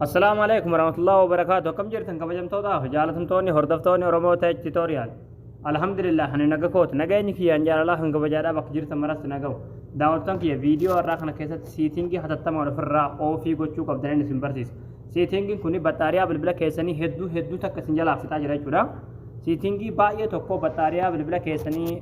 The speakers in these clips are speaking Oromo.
Assalaamu alaikum warahmatullahi wabarakaatu. Akkam jirtan, kabajamtootaaf jaalatamtoonni hordoftoonni Oromoo Tech Tutorial? Alhamdulillah, ani naga kooti. Nageenyi kiyyaan jaalalaa kan kabajaadhaa bakka jirtan maratti naga'u. Daawwattoon kiyya, viidiyoo har'aa kana keessatti setting hatattamaan ofirraa off gochuu qabdaniin isin barsiisa. Settingiin kun baxaariyaa bilbila keessanii hedduu hedduu takka isin jalaa fixaa jira jechuudha. Setting baay'ee tokko baxaariyaa bilbila keessanii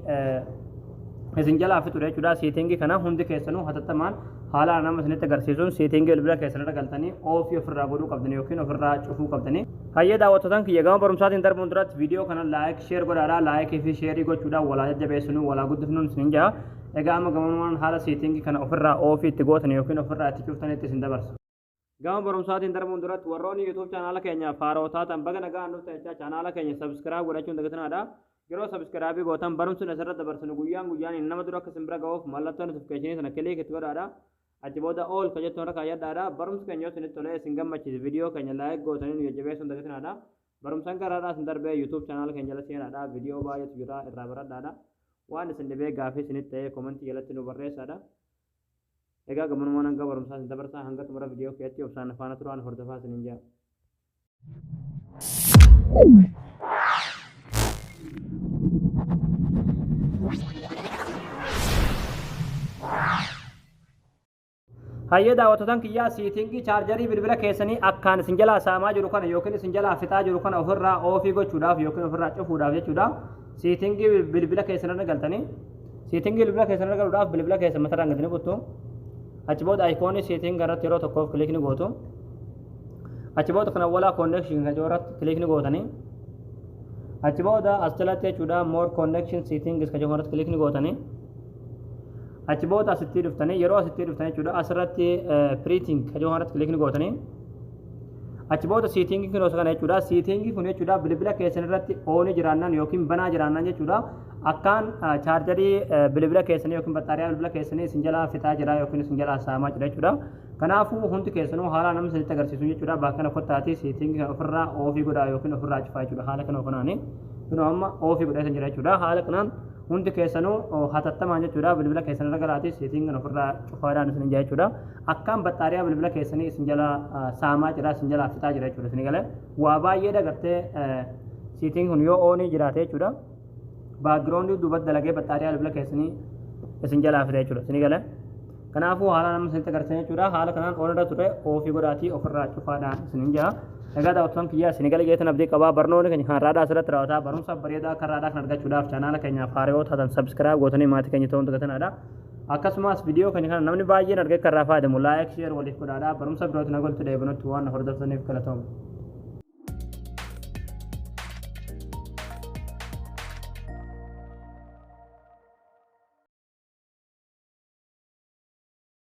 isin jalaa fixudha jechuudha. Setting kana hundi keessanuu hatattamaan haala nama isinitti agarsiisuun setting bilbila keessan irra galtanii off ofirraa godhuu qabdanii yookiin ofirraa cufuu qabdanii. Hayyee daawwattootaan kiyya, gama barumsaatiin darbuun duratti viidiyoo kana like, share godhaadhaa. Like fi share gochuudhaan walaa jajjabeessinuu, walaa guddifnuun isin jaha. Egaa amma gamanumaan haala setting kana ofirraa off itti gootan yookiin ofirraa itti cuftanitti isin dabarsa. Gama barumsaatiin darbuun duratti warroonni YouTube chaanaala keenya faaroo taatan, baga nagaan dhuftan jechaa, chaanaala keenya subscribe godhachuun dagatinaadha. Yeroo subscribe gootan barumsi asirratti dabarsinu guyyaan guyyaan nama dura akka isin bira ga'uuf mallattoo notification sana click itti godhaadha. Achi booda all ka jettuun irra kaayyadhaadha. Barumsi keenya yoo isinitti tolee isin gammachiise, viidiyoo keenya like gootanii nu jajjabeessuun dagatinaadha. Barumsaan garaadhaa isin darbee YouTube chaanaala keenya jala seenaadha. Viidiyoo baay'eetu jira, irraa baradhaadha. Waan isin dhibee gaafii isinitti ta'ee comment jalatti nu barreessaadha. Egaa gamanumaan hanga barumsaa isin dabarsaa, hanga xumura viidiyoo keessatti obsaan faana turaan hordofaa isiniin jira. Hayyee daawwattootaan kiyyaa, setting charger bilbila keessanii akkaan isin jalaa saamaa jiru kana yookiin isin jalaa fixaa jiru kana ofirraa off gochuudhaaf yookiin ofirraa cufuudhaaf jechuudha. Setting bilbila keessan irra galtanii, setting bilbila keessan irra galuudhaaf bilbila keessan matarraan gadi buttu. Achi booda icon setting irratti yeroo tokkoof click ni gootu. Achi booda kana walaa connection kan jiru irratti click ni gootanii. Achi booda as jalatti jechuudha, more connection settings kan jiru irratti click ni gootanii. Achi booda asitti dhuftanii, yeroo asitti dhuftan jechuudha, asirratti printing kan jiru irratti click ni gootanii. Achi booda setting kun osoo kana jechuudha. Setting kun jechuudha, bilbila keessan irratti on jiraannaan yookiin banaa jiraannaan jechuudha, akkaan charger bilbila keessanii yookiin baxaariyaa bilbila keessanii isin jalaa fixaa jira yookiin isin jalaa saamaa jira jechuudha. Kanaafuu hundi keessanuu haala namni isinitti agarsiisu jechuudha, bakka kana kottaatii setting kana ofirraa off godhaa yookiin ofirraa cufaa jechuudha. Haala kana kanaani kunoo amma off godhee jira jechuudha. Haala kanaan hundi keessanuu hatattamaan jechuudha, bilbila keessan irra galaatii setting kana ofirraa cufaadhaan isin jira jechuudha. Akkaan baxaariyaa bilbila keessanii isin jalaa saamaa jira, isin jalaa fixaa jira jechuudha. Isin galee waa baay'ee dagartee setting kun yoo on jiraate jechuudha, background duubatti dalagee baxaariyaa bilbila keessanii isin jalaa fixa jechuudha. Isin galee kanaafuu haala nama isinitti agarsiisan jechuudha, haala kanaan on irra ture off godhaatii ofirraa cufaadhaan isin jira. Egaa daawwattoon kiyyaa, isin gala jeetan abdii qabaa. Barnoonni keenya kan raadhaa asirratti raawwataa. Barumsa bareedaa akka raadhaa kan argachuudhaaf chaanaala keenyaaf haaraa taatan subscribe gootanii maatii keenya ta'uun dagatanaadha. Akkasumas viidiyoo keenya kana namni baay'een argee kan irraa fayyadamu like, share waliif godhaadha. Barumsa birootti na goltu deebinutti waan hordoftaniif galatooma.